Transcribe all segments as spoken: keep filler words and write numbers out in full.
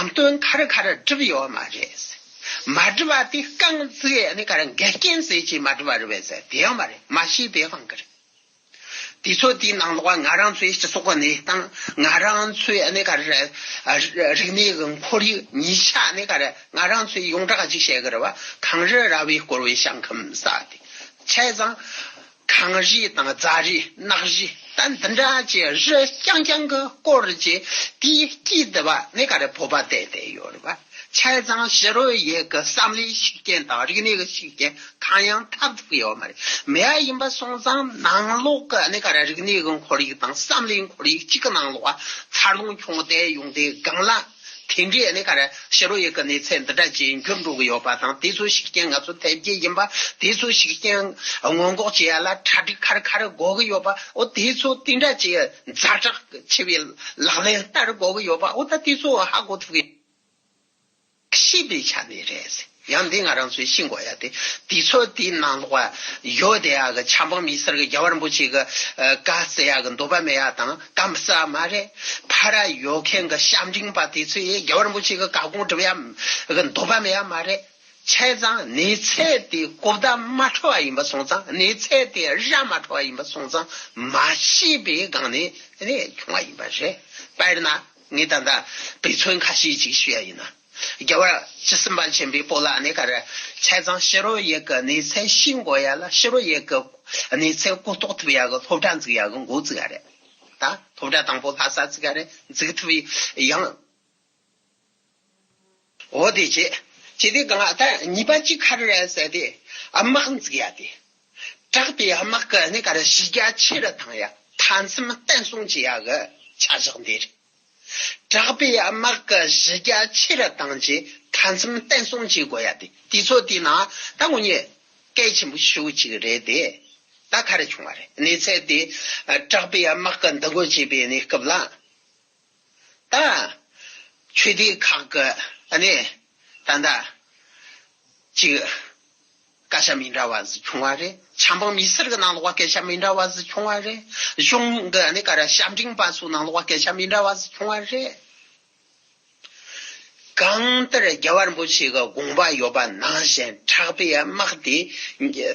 ནང་དོན་ག་རེ་ག་རེ་སྒྲུབ་ཡོད་མ་རེད། མ་སྒྲུབ་པ་དེ་རྐང་བཙུགས་ནས་ག་རེ་འགལ་རྐྱེན་ཟེར་གྱི་མ་སྒྲུབ་པ་རེད་པས་ཟེར། དེ་ཡང་མ་རེད། མ་ཤེས་པའི་དབང་གིས་རེད། དུས་ཚོད་དེའི་ནང་ལོགས་ང་རང་ཚོའི་སྤྱི་ཚོགས་ཀྱི་གནས་སྟངས། ང་རང་ཚོའི་ནི་ག་རེ། རིག་གནས་ཀྱི་ཁོར་ཡུག་གཉིས་ཆ་ནི་ག་རེ། ང་རང་ཚོས་ཡོངས་གྲགས་ཅིག་བཤད་གི་རེད་བ། གངས་རི་ར་བས་བསྐོར་བའི་ཞིང་ཁམས་ས་དེ། བྱས་ཙང་། གངས་རི་དང་རྫ་རི་ནགས་རི་ད་འདི་འདྲ་ཅིག་རི་རྐྱང་རྐྱང་གིས་བསྐོར་གྱི་དེའི་དཀྱིལ་དུ་བ་ནི་ག་རེ་བོད་པ་བསྡད་བསྡད་ཡོད་རེད་བ། བྱས་ཙང་ཕྱི་རོལ་ཡུལ་གྱི་བསམ་བློའི་ཤུགས་རྐྱེན་དང་རིག་གནས་ཀྱི་ཤུགས་རྐྱེན་གང་ཡང་ཐེབས་ཐུབ་ཀྱི་ཡོད་མ་རེད། མེད་པ་ཡིན་པ་སོང་ཙང་ནང་ལོགས་ཀྱི་ནི་ག་རེ་རིག་གནས་ཀྱི་ཁོར་ཡུག་དང་བསམ་བློའི་ཁོར་ཡུག་གཅིག་གི་ནང་ལོགས་འཚར་ལོངས་བྱུང་བསྡད་ཡོང་དུས་སྒང་ལ། དེ་འདྲའི་ནི་ག་རེ་ཕྱི་རོལ་ཡུལ་གྱི་གནས་ཚད་འདི་འདྲ་ཅིག་འགྱུར་འགྲོ་གི་ཡོད་པ་དང་། དེ་ཚོའི་ཤུགས་རྐྱེན་ང་ཚོ་ཐེབས་ཀྱི་ཡིན་པ། དེ་ཚོའི་ཤུགས་རྐྱེན་སྔོན་འགོག་བྱེད་ཡ་ལ་གྲ་སྒྲིག་ག་རེ་ག་རེ་དགོས་ཀྱི་ཡོད་པ། འོ་དེ་ཚོ་དེ་འདྲ་ཅིག་ཛ་དྲག་ཆེ་བའི་ལག་ལེན་བསྟར་དགོས་ཀྱི་ཡོད་པ། འོ་ད་དེ་ཚོ་ཧ་གོ་ཐུབ་ཀྱི། ཤེས་པའི་ཆ་ནས་རེད། ཡང་འདི་ང་རང་ཚོས་ཤེས་དགོས་ཡ་དེ། དུས་ཚོད་དེའི་ནང་ལོགས་ཡོད་བསྡད་ཡ་གི་ཆབ་འབངས་མི་སེར་གྱི་རྒྱལ་བ་རིན་པོ་ཆེ་གི་བཀའ་སྩལ་ཡ་གི་འདོད་པ་མེད་ཡ་དང་། བཀའ་སྩལ་མ་རེད། ཕར་ཡོད་མཁན་གྱི་ཞབས་འབྲིང་པ་དེ་ཚོས་རྒྱལ་བ་རིན་པོ་ཆེ་གི་བཀའ་དགོངས་སྒྲུབ་ཡ་གི་འདོད་པ་མེད་ཡ་མ་རེད། བྱས་ཙང་གནས་ཚད་དེ་གོ་བརྡ་མ་འཕྲོད་པ་ཡིན་པ་སོང་ཙང་། གནས་ཚད་དེ་ར་མ་འཕྲོད་པ་ཡིན་པ་སོང་ཙང་། མ་ཤེས་པའི་སྒང་ནས་ནི་བྱུང་བ་ཡིན་པ་རེད། དཔེར་ན་ངས་ད་ལྟ་དཔེ་མཚོན་ཁ་ཤས་ཅིག་ཞུ་ཡ་ཡིན་ན། རྒྱལ་བ་བཅུ་གསུམ་པ་ཆེན་པོས་བོད་ལ་ནི་ག་རེ། བྱས་ཙང་ཕྱི་རོལ་ཡུལ་གྱི་གནས་ཚད་ཤེས་དགོས་ཡ་ལ། ཕྱི་རོལ་ཡུལ་གྱི་གནས་ཚད་གོ་རྟོགས་ཐུབ་ཡ་གི་སློབ་གྲྭ་འཛུགས་ཡ་གི་འགོ་བཙུགས་ཡ་རེད། ད་སློབ་གྲྭ་དང་པོ་ལྷ་ས་བཙུགས་ཡ་རེད། འཛུགས་ཐུབ་ཡང་། འོ་དེ་བྱས། བྱས་དེ་གང་ད་གཉིས་པ་གཅིག་ག་རེ་རེད་ཟེར་ཏེ། དམག་འཛུགས་ཡ་དེ། དྲག་པའི་དམག་གི་ནི་ག་རེ་གཞི་རྒྱ་ཆེ་རུ་བཏང་ཡ། མཐའ་མཚམས་བརྟན་སྲུང་བྱེད་ཡ་གི་ཆ་བཞག་འདི་རེད། དྲག་པའི་དམག་གི་གཞི་རྒྱ་ཆེ་རུ་བཏང་རྗེས་མཐའ་མཚམས་བརྟན་སྲུང་བྱེད་དགོས་ཡ་དེ། དུས་ཚོད་དེའི་ནང་ད་དངོས་གནས་གལ་ཆེན་པོ་ཞེ་པོ་ཅིག་རེད་དེ། ད་ག་རེ་བྱུང་བ་རེད། གནས་ཚད་དེ་དྲག་པའི་དམག་གི་འདུ་འགོད་བྱེད་པའི་གནས་སྐབས་ལ། ད་ཆོས་སྡེ་ཁག་གི་ཨ་ནི་ད་ལྟ་ཅིག་སྐད་ཆ་མི་འདྲ་བ་ཟིག་བྱུང་བ་རེད། ཆབ་འབངས་མི་སེར་གི་ནང་ལོགས་སྐད་ཆ་མི་འདྲ་བ་ཟིག་བྱུང་བ་རེད། གཞུང་གི་ཨ་ནི་ག་རེ་ཞབས་འབྲིང་པ་ཚོའི་ནང་ལོགས་སྐད་ཆ་མི་འདྲ་བ་ཟིག་བྱུང་བ་རེད། གང་ལྟར་རྒྱལ་བ་རིན་པོ་ཆེ་གི་དགོངས་པ་ཡོད་པ་ནང་བཞིན་དྲག་པོའི་དམག་དེ་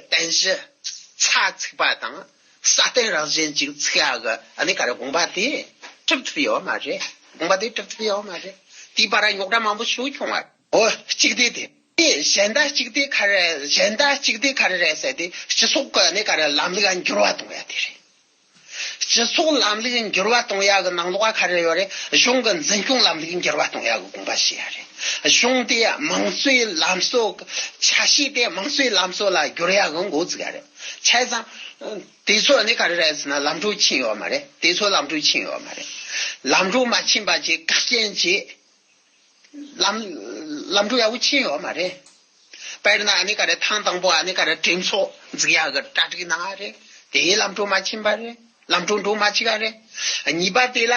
རྟེན་གཞི་ཚ་ཚུགས་པ་དང་། སྲ་བརྟན་རང་བཞིན་ཅིག་ཚུགས་ཡག་གི་ཨ་ནི་ག་རེ་དགོངས་པ་དེ་གྲུབ་ཐུབ་ཡོད་མ་རེད། དགོངས་པ་དེ་གྲུབ་ཐུབ་ཡོད་མ་རེད། དེའི་བར་ར་རྙོག་དྲ་མང་པོ་ཞིག་བྱུང་བ། འོ་གཅིག་དེ་དེ། དེ་གཞན་དག་གཅིག་དེ་ག་རེ། གཞན་དག་གཅིག་དེ་ག་རེ་རེད་ཟེར་ཏེ། སྤྱི་ཚོགས་ཀྱི་ཨ་ནི་ག་རེ་ལམ་ལུགས་འགྱུར་བ་གཏོང་ཡ་དེ་རེད། སྤྱི་ཚོགས་ལམ་ལུགས་འགྱུར་བ་གཏོང་ཡ་གི་ནང་ལོགས་ག་རེ་ཡོད་རེད། གཞུང་གི་འཛིན་སྐྱོང་ལམ་ལུགས་འགྱུར་བ་གཏོང་ཡ་གི་དགོངས་པ་བཞེས་ཡ་རེད། གཞུང་དེ་དམངས་གཙོའི་ལམ་སྲོལ། ཆ་ཤས་དེ་དམངས་གཙོའི་ལམ་སྲོལ་ལ་བསྒྱུར་ཡ་གི་འགོ་བཙུགས་ཡ་རེད། བྱས་ཙང་། དེ་ཚོ་ནི་ག་རེ་རེད་ཟེར་ན་ལམ་འགྲོ་ཕྱིན་ཡོད་མ་རེད། དེ་ཚོ་ལམ་འགྲོ་ཕྱིན་ཡོད་མ་རེད། ལམ་འགྲོ་མ་ཕྱིན་པ་བྱས་བཀག་རྐྱེན་བྱས། ལམ། ལམ་འགྲོ་ཡག་པོ་ཕྱིན་ཡོད་མ་རེད། དཔེར་ན་ཨ་ནི་ག་རེ་ཐེངས་དང་པོ་ཨ་ནི་ག་རེ་གྲོས་ཚོགས་འཛུགས་ཡག་གི་གྲ་སྒྲིག་གནང་ཡ་རེད། དེ་ལམ་འགྲོ་མ་ཕྱིན་པ་རེད། ལམ་འགྲོ་འགྲོ་མ་བཅུག་ཡ་རེད། གཉིས་པ་དེ་ལ།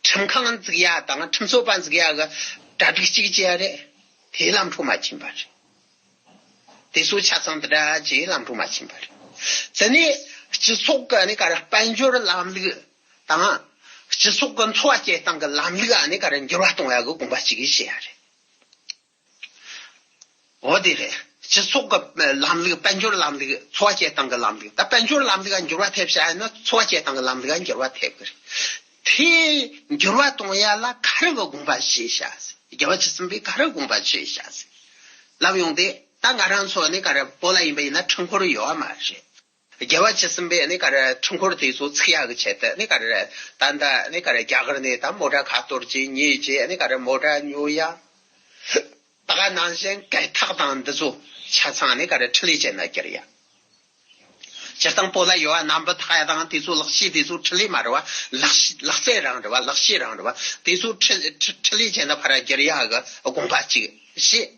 ཁྲིམས་ཁང་འཛུགས་ཡ་དང་ཁྲིམས་རྩོད་པ་འཛུགས་ཡ་གི་གྲ་སྒྲིག་གཅིག་བྱས་ཡ་རེད། དེ་ལམ་འགྲོ་མ་ཕྱིན་པ་རེད། དེ་ཚོ་ཆ་ཚང་དེ་འདྲ་བྱས་ལམ་འགྲོ་མ་ཕྱིན་པ་རེད། དེ་ནས་སྤྱི་ཚོགས་ཀྱི་ཨ་ནི་ག་རེ་དཔལ་འབྱོར་ལམ་ལུགས་དང་། སྤྱི་ཚོགས་ཀྱི་འཚོ་བ་སྐྱེལ་སྟངས་ཀྱི་ལམ་ལུགས་ཨ་ནི་ག་རེ་འགྱུར་བ་གཏོང་ཡ་གི་དགོངས་པ་གཅིག་བཞེས་ཡ་རེད། འོ་དེ་རེད། སྤྱི་ཚོགས་ཀྱི་ལམ་ལུགས། དཔལ་འབྱོར་ལམ་ལུགས། འཚོ་བ་སྐྱེལ་སྟངས་ཀྱི་ལམ་ལུགས། ད་དཔལ་འབྱོར་ལམ་ལུགས་ལ་འགྱུར་བ་ཐེབས་བྱ་ཡིན་ན་འཚོ་བ་སྐྱེལ་སྟངས་ཀྱི་ལམ་ལུགས་ལ་འགྱུར་བ་ཐེབས་ཀྱི་རེད། དེ་འགྱུར་བ་གཏོང་ཡ་ལ་ག་རེ་གི་དགོངས་པ་བཞེས་བྱ་ཟེར། རྒྱལ་བ་བཅུ་གསུམ་པས་ག་རེ་དགོངས་པ་བཞེས་བྱ་ཟེར། ལབ་ཡོང་དུས་ད་ང་རང་ཚོ་ནི་ག་རེ་བོད་ལ་ཡིན་པ་ཡིན་ན་འཕྲུལ་འཁོར་ཡོད་མ་རེད། རྒྱལ་བ་བཅུ་གསུམ་པས་ནི་ག་རེ་འཕྲུལ་འཁོར་དེ་ཚོ་ཚུགས་ཡག་གི་ཆེད་དུ་ནི་ག་རེ་ད་ལྟ་ནི་ག་རེ་རྒྱ་གར་ནས་ད་མོ་ཊ་ཁ་གཏོར་གྱིས་ཉོས་རྗེས་ནི་ག་རེ་མོ་ཊ་ཉོ་ཡ། ད་ག་ནང་བཞིན་སྐེ་ཐག་དང་འདི་ཚོ་ཆ་ཚང་ནི་ག་རེ་འཕྲུལ་ལས་ཅན་ལ་བསྒྱུར་ཡ། སྤྱིར་བཏང་བོད་ལ་ཡོད་པ་སྣམ་བུ་འཐག་ཡ་དང་དེ་ཚོ་ལག་ཤེས་དེ་ཚོ་འཕྲུལ་ལས་མ་རེད་བ། ལག་ཤེས་ལག་རྩལ་རང་རེད་བ། ལག་ཤེས་རང་རེད་བ། དེ་ཚོ་འཕྲུལ་འཕྲུལ་འཕྲུལ་ལས་ཅན་ལ་ཕར་བསྒྱུར་ཡ་གི་དགོངས་པ་གཅིག་བཞེས།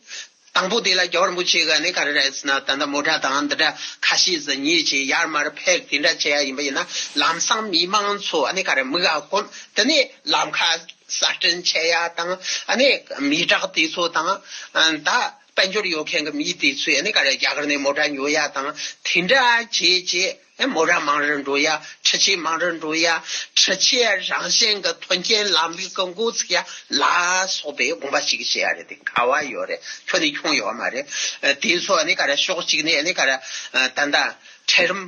དང་པོ་དེ་ལ་རྒྱལ་བ་རིན་པོ་ཆེ་གིས་ནི་ག་རེ་རེད་ཟེར་ན། ད་ལྟ་མོ་ཊ་དང་འདི་འདྲ་ཁ་ཤས་ཟིག་ཉོས་བྱས་ཡར་མར་ཕེབས་དེ་འདྲ་བྱེད་ཡ་ཡིན་པ་ཡིན་ན། ལམ་སང་མི་མང་ཚོ་ནི་ག་རེ་མིག་ག་གོམས། དེ་ནས་ལམ་ཁ་གསར་སྐྲུན་བྱེད་ཡ་དང་། ཨ་ནི་མི་དྲག་དེ་ཚོ་དང་། ཨ་ད་དཔལ་འབྱོར་ཡོད་མཁན་གྱི་མི་དེ་ཚོས་ནི་ག་རེ་རྒྱ་གར་ནས་མོ་ཊ་ཉོ་ཡ་དང་དེ་འདྲ་བྱེད་བྱེད། ཨེ་མོ་ར་མང་རུ་འགྲོ་ཡ། འཕྲུལ་ཆས་མང་རུ་འགྲོ་ཡ། འཕྲུལ་ཆས་རང་བཞིན་གྱི་མཐུན་རྐྱེན་ལམ་ལུགས་ཀྱི་འགོ་ཚུགས་ཡ་ལ་སོགས་པའི་དགོངས་པ་ཞིག་བཞེས་ཡ་རེད། དེ་ག་བ་ཡོད་རེད། ཁྱོན་ནས་ཁྱོན་ཡོད་མ་རེད། ཨ་དེ་ཚོ་ཨ་ནི་ག་རེ་ཕྱོགས་གཅིག་ནས་ཨ་ནི་ག་རེ་ཨ་ད་ལྟ་གྲལ་རིམ་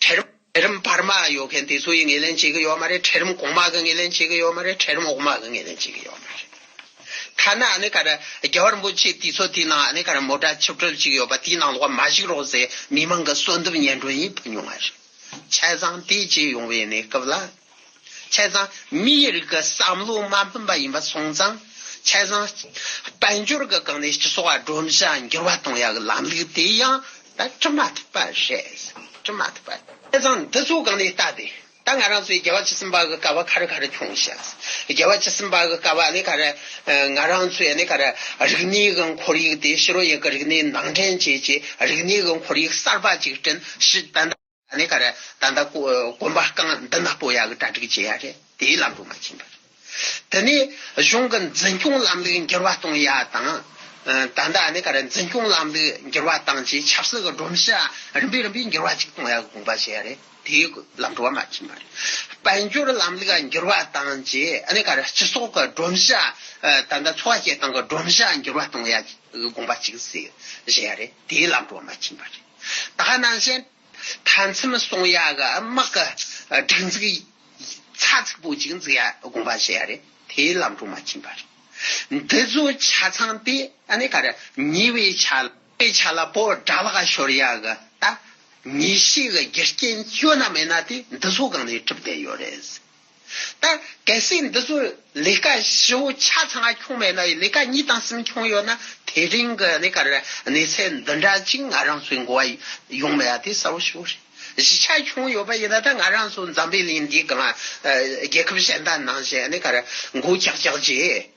གྲལ་རིམ་གྲལ་རིམ་བར་མ་ཡོད་མཁན་དེ་ཚོ་ཡིས་ངོས་ལེན་བྱེད་ཀྱི་ཡོད་མ་རེད། གྲལ་རིམ་གོང་མ་གིས་ངོས་ལེན་བྱེད་ཀྱི་ཡོད་མ་རེད། གྲལ་རིམ་འོག་མ་གིས་ངོས་ལེན་བྱེད་ཀྱི་ཡོད་མ་རེད། ཐ་ན་ཨ་ནི་ག་རེ་རྒྱལ་བ་རིན་པོ་ཆེ་དུས་ཚོད་དེའི་ནང་ཨ་ནི་ག་རེ་མོ་ཊ་ཆིབས་གྲལ་ཅིག་ཡོད་པ་དེའི་ནང་ལོགས་མ་བཞུགས་རོགས་ཟེར་མི་མང་གི་གསོལ་འདེབས་སྙན་སྒྲོན་ཡང་ཕུལ་མྱོང་བ་རེད། བྱས་ཙང་དེ་བྱས་ཡོང་བའི་གནས་སྐབས་ལ། བྱས་ཙང་མིའི་རིགས་ཀྱི་བསམ་བློ་མ་སྨིན་པ་ཡིན་པ་སོང་ཙང་། བྱས་ཙང་དཔལ་འབྱོར་གྱི་སྒང་ནས་སྤྱི་ཚོགས་ལ་སྒྲོམ་གཞི་འགྱུར་བ་གཏོང་ཡག་གི་ལམ་ལུགས་དེ་ཡང་ད་འགྲུབ་མ་ཐུབ་པ་རེད། འགྲུབ་མ་ཐུབ་པ། བྱས་ཙང་འདི་ཚོའི་སྒང་ནས་ལྟ་སྟེ། ད་ང་རང་ཚོའི་རྒྱལ་བ་བཅུ་གསུམ་པ་གི་བཀའ་བ་ག་རེ་ག་རེ་བྱུང་ཤག་རྒྱལ་བ་བཅུ་གསུམ་པ་གི་བཀའ་བ་ནི་ག་རེ། ང་རང་ཚོའི་ནི་ག་རེ། རིག་གནས་གི་ཁོར་ཡུག་དེ་ཕྱི་རོལ་ཡུལ་གི་རིག་གནས་ནང་འདྲེན་བྱས་བྱས་རིག་གནས་གི་ཁོར་ཡུག་གསར་པ་ཅིག་བསྐྲུན། ཕྱི་ད་ལྟ་ནི་ག་རེ། ད་ལྟ་གོ་གོམ་པ་རྐང་མདུན་ན་སྤོ་ཡག་གི་གྲ་སྒྲིག་བྱེད་ཡ་རེད། དེའི་ལམ་འགྲོ་མ་ཕྱིན་པ་རེད། དེ་ནས་གཞུང་གི་འཛིན་སྐྱོང་ལམ་ལུགས་འགྱུར་བ་གཏོང་ཡ་དང་། ད་ལྟ་ནི་ག་རེ། འཛིན་སྐྱོང་ལམ་ལུགས་འགྱུར་བ་བཏང་བྱས་ཆབ་སྲིད་ཀྱི་སྒྲོམ་གཞི་རིམ་པས་རིམ་པས་འགྱུར་བ་ཅིག་གཏོང་ཡག་གི་དགོངས་པ་བཞེས་ཡ་རེད། དེའི་ལམ་འགྲོ་བ་མ་ཕྱིན་པ་རེད། དཔལ་འབྱོར་ལམ་ལུགས་འགྱུར་བ་བཏང་བྱས་ཨ་ནི་ག་རེ། སྤྱི་ཚོགས་ཀྱི་སྒྲོམ་གཞི། ད་ལྟ་འཚོ་བ་སྐྱེལ་སྟངས་ཀྱི་སྒྲོམ་གཞི་འགྱུར་བ་གཏོང་ཡག་གི་དགོངས་པ་ཅིག་བཞེས་ཡ་རེད། དེའི་ལམ་འགྲོ་བ་མ་ཕྱིན་པ་རེད། ད་ག་ནང་བཞིན། མཐའ་མཚམས་སྲུང་ཡག་གི་དམག་གི་སྒྲིག་འཛུགས་ཚ་ཚིག་པོ་ཅིག་འཛུགས་ཡ་དགོངས་པ་བཞེས་ཡ་རེད། དེའི་ལམ་འགྲོ་མ་ཕྱིན་པ་རེད། འདི་ཚོ་ཆ་ཚང་དེ་ཨ་ནི་ག་རེ། ཉེ་བའི་ཆ་ལ་བའི་ཆ་ལ་བོད་དགྲ་ལག་ཤོར་ཡག་གི་ད་ཉེས་ཤས་གི་རྒྱུ་རྐྱེན་ཡོད་ན་མེད་ན་དེ་འདི་ཚོ་སྒང་ནས་གྲུབ་བསྡད་ཡོད་རེད། ད་གལ་སྲིད་འདི་ཚོ་ལས་ཀ་ཞེ་པོ་ཆ་ཚང་ཁྱོང་མེད་ན་ཡང་ལས་ཀ་གཉིས་དང་གསུམ་ཁྱོང་ཡོད་ན་དེ་རིང་གི་གནས་ག་རེ་གནས་ཚད་འདི་འདྲ་ཅིག་ང་རང་ཚོའི་འགོ་བ་ཡོང་མེད་ཡ་དེ་གསལ་པོ་ཞེ་པོ་རེད། གཞིས་ཆགས་ཁྱོང་ཡོད་པ་ཡིན་ན་ད་ང་རང་ཚོ་འཛམ་བུའི་གླིང་འདིའི་སྒང་རྒྱལ་ཁབ་གཞན་དག་ནང་བཞིན་གནས་ག་རེ་མགོ་བཀྱག་བཀྱག་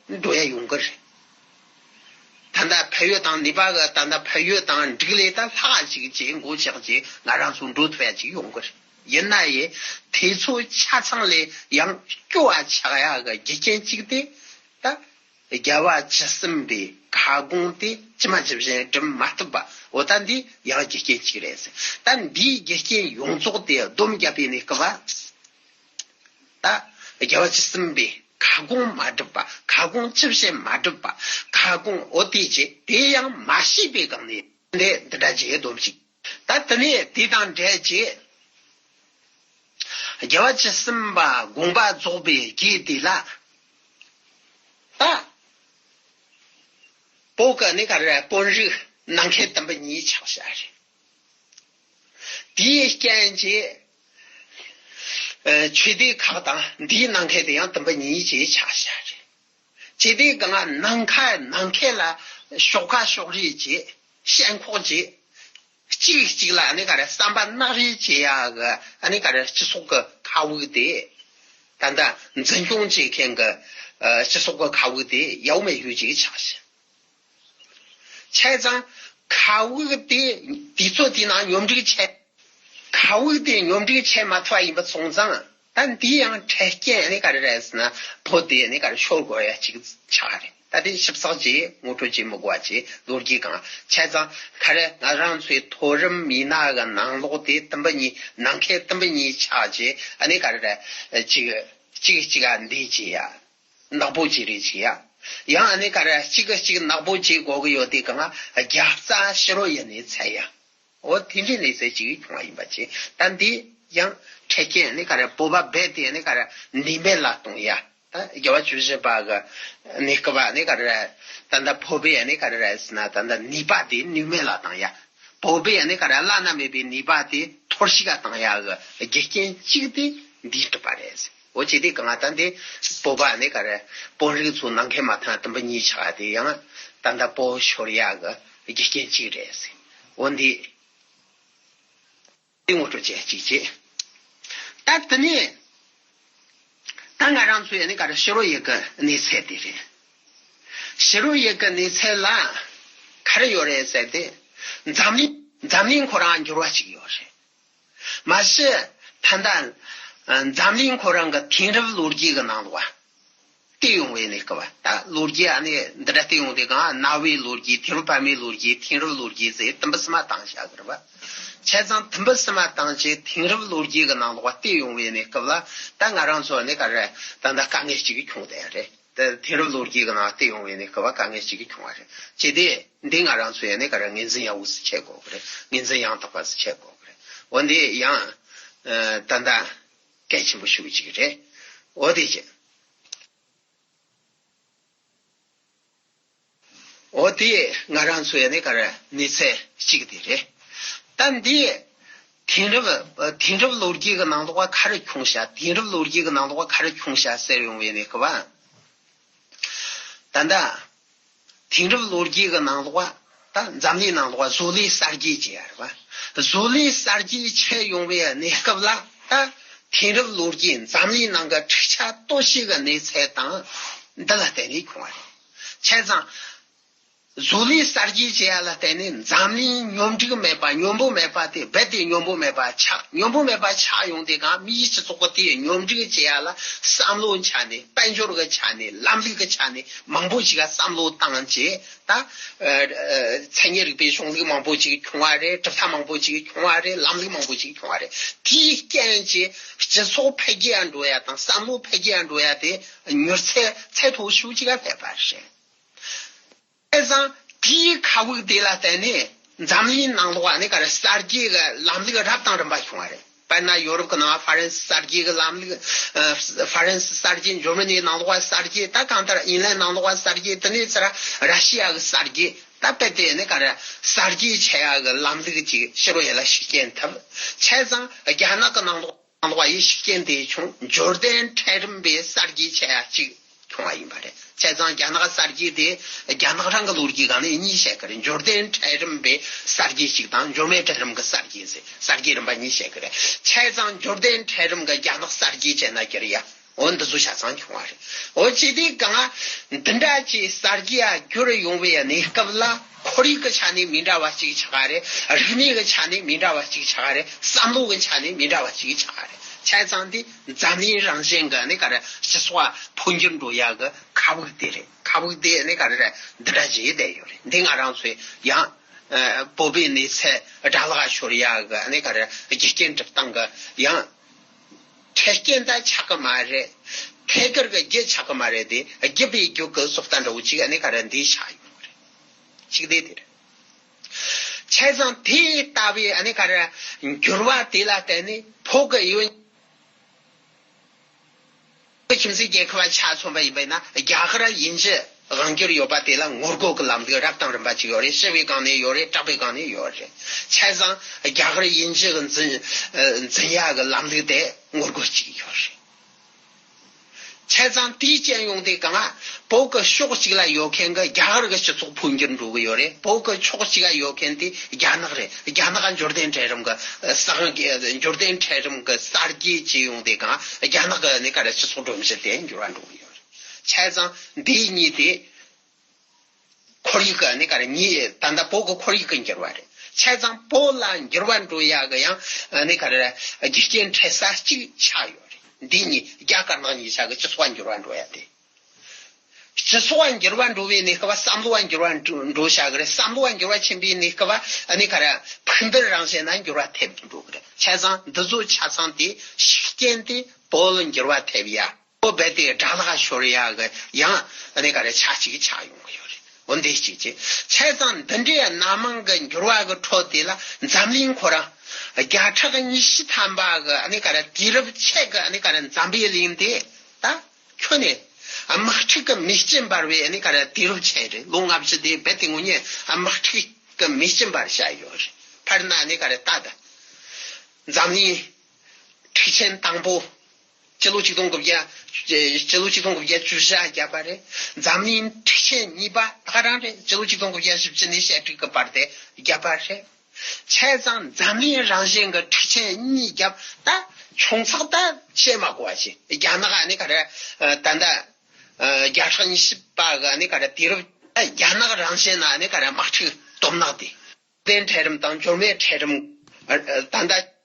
བྱས་འགྲོ་ཡ་ཡོང་གི་རེད། ད་ལྟ་ཕ་ཡུལ་དང་ནི་པ་གི་ད་ལྟ་ཕ་ཡུལ་དང་འགྲིག་ལས་ད་ལྷག་ཅིག་ཅིག་མགོ་ཆག་ཅིག་ང་རང་ཚོ་འགྲོ་ཐུབ་ཡ་ཅིག་ཡོང་གི་རེད། ཡིན་ན་ཡང་དེ་ཚོ་ཆ་ཚང་ལས་ཡང་སྐྱོ་བ་ཆགས་ཡ་གི་རྒྱུ་རྐྱེན་གཅིག་དེ་ད་རྒྱལ་བ་བཅུ་གསུམ་པའི་ཁ་དགོངས་དེ་ཇི་མ་ཇི་བཞིན་སྒྲུབ་མ་ཐུབ་པ། འོ་ད་འདི་ཡང་རྒྱུ་རྐྱེན་གཅིག་རེད་ཟེར། ད་འདིའི་རྒྱུ་རྐྱེན་ཡོངས་རྫོགས་དེ་སྡོམ་བརྒྱབ་པའི་གནས་སྐབས། ད་རྒྱལ་བ་བཅུ་གསུམ་པའི་ཁ་དགོངས་མ་འགྲུབ་པ། ཁ་དགོངས་ཅི་བྱེད་མ་འགྲུབ་པ། ཁ་དགོངས་འོ་དེ་བྱེད་དེ་ཡང་མ་ཤེས་པའི་སྒང་ནས་འདི་འདི་འདྲ་བྱེད་སྡོམ་ཞིག་ད་དེ་ནས་དེ་དང་འབྲེལ་བྱེད། རྒྱལ་བ་བཅུ་གསུམ་པ་དགོངས་པ་རྫོགས་པའི་རྗེས་དེ་ལ། ད་བོད་ཀྱི་གནས་ག་རེ་དཔོན་རིགས་ནམ་མཁའི་དུམ་བུ་གཉིས་ཆགས་བཞག་རེད། དེའི་རྐྱེན་གྱིས་ཆོས་སྡེ་ཁག་དང་འདིའི་ནམ་མཁའི་དེ་ཡང་དུམ་བུ་གཉིས་ཀྱིས་ཆགས་བཞག་རེད། ཆོས་སྡེ་གང་ནམ་མཁའ་ནམ་མཁའི་ལ་ཕྱོགས་ཁ་ཕྱོགས་རིས་ཀྱིས་ཞེན་ཁོག་ཀྱིས་གཅིག་གཅིག་ལ་ཨ་ནི་ག་རེ་བསམ་པ་གནག་རིས་བྱེད་ཡག་གི་ཨ་ནི་ག་རེ་སྤྱི་ཚོགས་ཀྱི་མཁའ་དབུགས་དེ་ད་ལྟ་འཛིན་སྐྱོང་བྱེད་མཁན་གྱི་སྤྱི་ཚོགས་ཀྱི་མཁའ་དབུགས་དེ་ཡག་མེད་ཡོད་ཅིག་ཆགས་ཤིང་། བྱས་ཙང་ཁ་དབུགས་དེ་དུས་ཚོད་དེའི་ནང་སྙོམས་སྒྲིག་བྱས། ཁ་དབུགས་དེ་སྙོམས་སྒྲིག་བྱས་མ་ཐུབ་པ་ཡིན་པ་སོང་ཙང་ད་འདི་ཡང་འཕྲལ་རྐྱེན་ནི་ག་རེ་རེད་ཟེར་ན་བོད་དེ་ནི་ག་རེ་ཤོར་དགོས་ཡ་ཅིག་ཆགས་རེད། ད་དེ་ཞིབ་ཚགས་ཀྱིས་ངོ་སྤྲོད་བྱེད་མི་དགོས་པ་ཅིག་ལོ་རྒྱུས་གང་བྱས་ཙང་ག་རེ་ང་རང་ཚོའི་མཐོ་རིམ་མི་སྣ་གི་ནང་ལོགས་དེ་དུམ་བུ་གཉིས་ནམ་མཁའི་དུམ་བུ་གཉིས་ཆགས་ཀྱི་ཨ་ནི་ག་རེ་རེད་ཅིག་གཅིག་གཅིག་ག་འདི་བྱེད་ཡ། ནག་པོ་ཅིག་རེད་ཅིག་ཡ། ཡང་ཨ་ནི་ག་རེ་གཅིག་གིས་གཅིག་ནག་པོ་བྱེད་དགོས་ཀྱི་ཡོད་དེ་གང་རྒྱབ་རྩ་ཕྱི་རོལ་ཡུལ་ནས་འཚོལ་ཡ། འོ་དེ་འདྲའི་གནས་ཚུལ་ཅིག་བྱུང་བ་ཡིན་པ་བྱས། ད་འདི་ཡང་འཕྲལ་རྐྱེན་ཨ་ནི་ག་རེ་བོད་པ་རྦད་དེ་ཨ་ནི་ག་རེ་ནུས་མེད་ལ་གཏོང་ཡ། ད་རྒྱལ་བ་བཅུ་བཞི་པ་གི་གནས་སྐབས་ཨ་ནི་ག་རེ་ད་ལྟ་བོད་པའི་ཨ་ནི་ག་རེ་ཟེར་ན་ད་ལྟ་ནུས་པ་དེ་ནུས་མེད་ལ་བཏང་ཡ། བོད་པའི་ཨ་ནི་ག་རེ་བླ་ན་མེད་པའི་ནུས་པ་དེ་འཐོར་ཞིག་ག་བཏང་ཡ་གི་རྒྱུ་རྐྱེན་གཅིག་དེ་འདིས་གྲུབ་པ་རེད། འོ་ཅི་སྟེ་གང་ལྟར་འདི་བོད་པ་ནི་ག་རེ་དཔོན་རིགས་ཚོ་ནམ་མཁའི་མ་ཐང་དུམ་བུ་གཉིས་ཆགས་དེ་ཡང་ད་ལྟ་བོད་ཤོར་ཡག་གི་རྒྱུ་རྐྱེན་གཅིག་རེད། འོ་འདི་འདི་ངོ་སྤྲོད་བྱེད་ཅིག་བྱེད། ད་དེ་ནས་ད་ང་རང་ཚོའི་ནི་ག་རེ་ཕྱི་རོལ་ཡུལ་གི་གནས་ཚད་དེ་རེད། ཕྱི་རོལ་ཡུལ་གི་གནས་ཚད་ལ་ག་རེ་ཡོད་རེད་ཟེར་ཏེ་འཛམ་གླིང་འཛམ་གླིང་ཁོ་རང་འགྱུར་བ་ཅིག་ཡོད་རེད། མ་གཞི་ད་ལྟ་འཛམ་གླིང་ཁོ་རང་གི་དེང་རབས་ལོ་རྒྱུས་ཀྱི་ནང་ལོགས་ བལྟས་ཡོང་བའི་གནས་སྐབས་ད་ལོ་རྒྱུས་ཨ་ནི་འདི་འདྲ་བལྟས་ཡོང་དུས་གང་གནའ་བོའི་ལོ་རྒྱུས། དུས་རབས་བར་མའི་ལོ་རྒྱུས། དེང་རབས་ལོ་རྒྱུས་ཟེར་དུམ་བུ་གསུམ་མ་བཏང་བཞག་གི་རེད་བ། བྱས་ཙང་དུམ་བུ་གསུམ་མ་བཏང་རྗེས་དེང་རབས་ལོ་རྒྱུས་ཀྱི་ནང་ལོགས་བལྟས་ཡོང་བའི་གནས་སྐབས་ལ་ད་ང་རང་ཚོ་ནི་ག་རེ་ད་ལྟ་དཀའ་ངལ་ཅིག་བྱུང་བསྡད་རེད། དེ་དེང་རབས་ལོ་རྒྱུས་ཀྱི་ནང་བལྟས་ཡོང་བའི་གནས་སྐབས་ལ་དཀའ་ངལ་ཅིག་བྱུང་བ་རེད། ཅི་སྟེ་འདི་ང་རང་ཚོ་ཡང་ནི་ག་རེ་ངོས་འཛིན་ཡག་པོ་ཞིག་བྱེད་དགོས་ཀྱི་རེད། ངོས་འཛིན་ཡང་དག་པ་ཞིག་བྱེད་དགོས་ཀྱི་རེད། འོ་འདི་ཡང་ད་ལྟ་གལ་ཆེན་པོ་ཞིག་ཅིག་རེད། འོ་དེ་ཅི། འོ་དེ་ང་རང་ཚོའི་ནི་ག་རེ་གནས་ཚད་གཅིག་དེ་རེད། ད་འདི་དེང་རབས་དེང་རབས་ལོ་རྒྱུས་ཀྱི་ནང་ལོགས་ག་རེ་བྱུང་ཤག་དེང་རབས་ལོ་རྒྱུས་ཀྱི་ནང་ལོགས་ག་རེ་བྱུང་ཤག་ཟེར་ཡོང་བའི་གནས་སྐབས་ད་ལྟ་དེང་རབས་ལོ་རྒྱུས་ཀྱི་ནང་ལོགས་ད་འཛམ་གླིང་ནང་ལོགས་བཟོ་ལས་གསར་བརྗེ་བྱས་ཡ་རེད་བ། བཟོ་ལས་གསར་བརྗེ་བྱས་ཡོང་བའི་གནས་སྐབས་ལ་ད་དེང་རབས་ལོ་རྒྱུས་འཛམ་གླིང་ནང་གི་འཁྲུག་ཆ་གཏོར་བཤིག་གི་གནས་ཚད་དང་འདི་ལ་བརྟེན་ནས་བྱུང་བ་རེད། བྱས་ཙང་། བཟོ་ལས་གསར་བརྗེ་བྱེད་ཡ་ལ་བརྟེན་ནས་འཛམ་གླིང་སྙོམས་སྒྲིག་མེད་པ་སྙོམས་པོ་མེད་པ་དེ་རྦད་དེ་སྙོམས་པོ་མེད་པ་ཆགས། སྙོམས་པོ་མེད་པ་ཆགས་ཡོང་དུས་གང་མིའི་སྤྱི་ཚོགས་ཀྱི་དེ་སྙོམས་སྒྲིག་བྱེད་ཡ་ལ་བསམ་བློ་ཆ་ནས་དཔལ་འབྱོར་གྱི་ཆ་ནས་ལམ་ལུགས་ཀྱི་ཆ་ནས་མང་པོ་ཞིག་ག་བསམ་བློ་བཏང་རྗེས་ད་མཚན་ཉིད་རིག་པའི་གཞུང་ལུགས་མང་པོ་ཞིག་བྱུང་བ་རེད། གྲུབ་མཐའ་མང་པོ་ཞིག་བྱུང་བ་རེད། ལམ་ལུགས་མང་པོ་ཞིག་བྱུང་བ་རེད། དེའི་རྐྱེན་གྱིས་སྤྱི་ཚོགས་འཕེལ་རྒྱས་འགྲོ་ཡ་དང་བསམ་བློ་འཕེལ་རྒྱས་འགྲོ་ཡ་དེ་མྱུར་ཚད་ཚད་མཐོ་ཤོས་ཅིག་ག་སླེབས་པ་རེད། བྱས་ཙང་དེའི་ཁ་དབུགས་དེ་ལ་བརྟེན་ནས་འཛམ་གླིང་ནང་ལོགས་ནས་ག་རེ་གསར་བརྗེ་གི་ལམ་ལུགས་རབ་དང་རིམ་པ་བྱུང་བ་རེད། དཔེར་ན་ཡོ་རོབ་ཀྱི་ནང་ཧྥ་རན་སི་གསར་བརྗེ་གི་ལམ་ལུགས། ཧྥ་རན་སི་གསར་བརྗེ། འཇར་མ་ནིའི་ནང་ལོགས་གསར་བརྗེ། ད་གང་ལྟར་ཨིན་ལན་ནང་ལོགས་གསར་བརྗེ། དེ་ནས་ཚུར་ར་ཤི་ཡ་གི་གསར་བརྗེ། ད་དཔེ་དེ་ནས་ག་རེ་གསར་བརྗེ་བྱེད་ཡ་གི་ལམ་ལུགས་ཅིག་ཕྱི་རོལ་ཡུལ་ལ་ཤུགས་རྐྱེན་ཐེབས། བྱས་ཙང་རྒྱ་ནག་གི་ནང་ལོགས། ནང་ལོགས་ཡི་ཤུགས་རྐྱེན་དེ་བྱུང་། འབྱོར་ལྡན་འཕྲལ་རིམ་པའི་གསར་བརྗེ་བྱེད་ཡ་གཅིག་བྱུང་བ་ཡིན་པ་རེད། བྱས་ཙང་རྒྱ་ནག་གསར་བརྗེ་དེ་རྒྱ་ནག་རང་གི་ལོ་རྒྱུས་སྒང་ནས་གཉིས་བཤད་ཀྱི་རེད། འབྱོར་ལྡན་འཕྲལ་རིམ་པའི་གསར་བརྗེ་གཅིག་དང་འབྱོར་མེད་འཕྲལ་རིམ་གྱི་གསར་བརྗེ་ཟེར་གསར་བརྗེ་རིམ་པ་གཉིས་བཤད་ཀྱི་རེད། བྱས་ཙང་འབྱོར་ལྡན་འཕྲལ་རིམ་གྱི་རྒྱ་ནག་གསར་བརྗེ་བྱས་ན་ཀྱི་རེད་ཡ། འོ་འདི་ཚོ་ཆ་ཚང་བྱུང་བ་རེད། འོ་ཅི་སྟེ་གང་འདི་འདྲ་ཅིག་གསར་བརྗེ་ཡ་འགྱུར་ཡོང་བའི་གནས་སྐབས་ལ་ཁོར་ཡུག་གི་ཆ་ནས་མི་འདྲ་བ་ཅིག་ཆགས་ཀ་རེད། རིག་གནས་ཀྱི་ཆ་ནས་མི་འདྲ་བ་ཅིག་ཆགས་ཀ་རེད། བསམ་བློ་གི་ཆ་ནས་མི་འདྲ་བ་ཅིག་ཆགས་ཀ་རེད། བྱས་ཙང་དེ་འཛམ་གླིང་རང་བཞིན་གྱི་ནི་ག་རེ་སྤྱི་ཚོགས་འཕོ་འགྱུར་འགྲོ་ཡ་གི་ཁ་དབུགས་དེ་རེད། ཁ་དབུགས་དེ་ནི་ག་རེ་རེད། འདི་འདྲ་ཅིག་བསྡད་ཡོད་རེད། འདི་ང་རང་ཚོས་ཡང་བོད་པའི་གནས་ཚད་དགྲ་ལག་ཤོར་ཡ་གི་ནི་ག་རེ་རྒྱུ་རྐྱེན་སྒྲུབ་སྟངས་གི་ཡང་། འཕྲལ་རྐྱེན་ད་ཆགས་ཀྱི་མ་རེད། ཐད་ཀར་གྱི་རྒྱུ་ཆགས་ཀྱི་མ་རེད་དེ། རྒྱུ་བའི་རྒྱུ་གི་བཟོ་ལྟ་འདྲ་བོ་ཅིག་ཨ་ནི་ག་རེ་འདི་ཆགས་ཡོང་གི་རེད། ཅིག་དེ་དེ་རེད། བྱས་ཙང་དེ་ལྟ་བུའི་ཨ་ནི་ག་རེ་འགྱུར་བ་དེ་ལ་བརྟེན་ནས་བོད་ཀྱི་ཡོད། ཁྱིམ་མཚེས་རྒྱལ་ཁབ་ཆ་མཚོན་པ་ཡིན་པས་ན་རྒྱ་གར་དབྱིན་ཇི་དབང་སྒྱུར་ཡོད་པ་དེ་ལ་ངོ་རྒོལ་གྱི་ལམ་ལུགས་རབ་དང་རིམ་པ་ཅིག་ཡོད་རེད། ཞི་བའི་སྒང་ནས་ཡོད་རེད། དྲག་པོའི་སྒང་ནས་ཡོད་རེད། བྱས་ཙང་རྒྱ་གར་དབྱིན་ཇི་གི་འཛིན་འཛིན་ཡ་གི་ལམ་ལུགས་དེ་ངོ་རྒོལ་ཅིག་ཡོད་རེད། བྱས་ཙང་དེའི་རྐྱེན་ཡོང་དུས་གང་ལ་བོད་ཀྱི་ཕྱོགས་གཅིག་ལ་ཡོད་མཁན་གྱི་རྒྱ་གར་གྱི་སྤྱི་ཚོགས་འཕོ་འགྱུར་འགྲོ་གི་ཡོད་རེད། བོད་ཀྱི་ཕྱོགས་གཅིག་ལ་ཡོད་མཁན་དེ་རྒྱ་ནག་རེད། རྒྱ་ནག་འབྱོར་ལྡན་གྲལ་རིམ་གྱི་ས་འབྱོར་ལྡན་གྲལ་རིམ་གྱི་གསར་བརྗེ་བྱས་ཡོང་དུས་གང་ལ་རྒྱ་ནག་གི་ནི་ག་རེ་སྤྱི་ཚོགས་སྒྲོམ་གཞི་དེ་འགྱུར་བ་འགྲོ་གི་ཡོད་རེད། བྱས་ཙང་འདི་གཉིས་དེ་ཁོར་ཡུག་གི་ནི་ག་རེ་གཉིས་ད་ལྟ་བོད་ཀྱི་ཁོར་ཡུག་གི་འགྱུར་བ་རེད། བྱས་ཙང་བོད་ལ་འགྱུར་བ་འགྲོ་ཡག་གི་ཡང་ནི་ག་རེ་རྒྱུ་རྐྱེན་འཕྲད་ས་གཅིག་ཆགས་ཡོད་རེད། འདི་གཉིས་རྒྱ་དཀར་ནག་གཉིས་ཆ་གི་སྤྱི་ཚོགས་འགྱུར་བ་འགྲོ་ཡ་དེ། སྤྱི་ཚོགས་འགྱུར་བ་འགྲོ་བའི་གནས་སྐབས་བསམ་བློ་འགྱུར་བ་འགྲོ་འགྲོ་བྱ་གི་རེད། བསམ་བློ་འགྱུར་བ་ཕྱིན་པའི་གནས་སྐབས་ནི་ག་རེ་ཕུགས་འདུན་རང་བཞིན་ན་འགྱུར་བ་ཐེབས་འགྲོ་གི་རེད། བྱས་ཙང་འདི་ཚོ་ཆ་ཚང་དེ་ཤུགས་རྐྱེན་དེ་བོད་ལ་འགྱུར་བ་ཐེབས་ཡ། བོད་རྦད་དེ་དགྲ་ལག་ཤོར་ཡ་གི་ཡང་ནི་ག་རེ་ཆ་གཅིག་ཆགས་ཡོང་གི་ཡོད་རེད། འོ་འདི་གཅིག་བྱས། བྱས་ཙང་འདི་འདྲའི་སྣ་མང་གི་འགྱུར་བ་གི་ཁྲོད་དེ་ལ་འཛམ་གླིང་ཁོ་རང་བརྒྱ་ཕྲག་ཉི་ཤུ་ཐམ་པ་གི་ནི་ག་རེ་དུས་རབས་ཕྱེད་གི་ནི་ག་རེ་འཛམ་བུའི་གླིང་དེ་ད་ཁྱོན་ནས་དམག་འཁྲུག་གི་མེ་ལྕེ་འབར་བའི་ནི་ག་རེ་དུས་རབས་ཕྱེད་རེད། ལོ་ལྔ་བཅུ་དེ་རྦད་དེ་དངོས་གནས་དམག་འཁྲུག་གི་མེ་ལྕེ་འབར་བཞག་ཡོད་རེད། ཕར་ན་ནི་ག་རེ་ད་ད་འཛམ་གླིང་འཁྲུག་ཆེན་དང་པོ། སྤྱི་ལོ་ཆིག་སྟོང་དགུ་བརྒྱ། སྤྱི་ལོ་ཆིག་སྟོང་དགུ་བརྒྱ་བཅུ་བཞི་བརྒྱབ་པ་རེད། འཛམ་གླིང་འཁྲུག་ཆེན་གཉིས་པ་ད་ག་རང་རེད། སྤྱི་ལོ་ཆིག་སྟོང་དགུ་བརྒྱ་བཞི་བཅུ་ནས་ཞེ་དྲུག་གི་བར་དེ་བརྒྱབ་པ་རེད། བྱས་ཙང་འཛམ་གླིང་རང་བཞིན་གྱི་འཁྲུག་ཆེན་གཉིས་བརྒྱབ་ད་ཆུང་ཚགས་ད་བཤད་མ་དགོས་པ་ཞིག་རྒྱ་ནག་ནི་ག་རེ་ད་ལྟ་བརྒྱ་ཕྲག་ཉི་ཤུ་པ་གི་ནི་ག་རེ་དུས་རབས་རྒྱ་ནག་རང་བཞིན་ན་ནི་ག་རེ་དམག་འཁྲུག་སྟོབས་ནག་དེ། ལྡན་འཕྲལ་རིམ་དང་འབྱོར་མེད་འཕྲལ་རིམ། ད་ལྟ་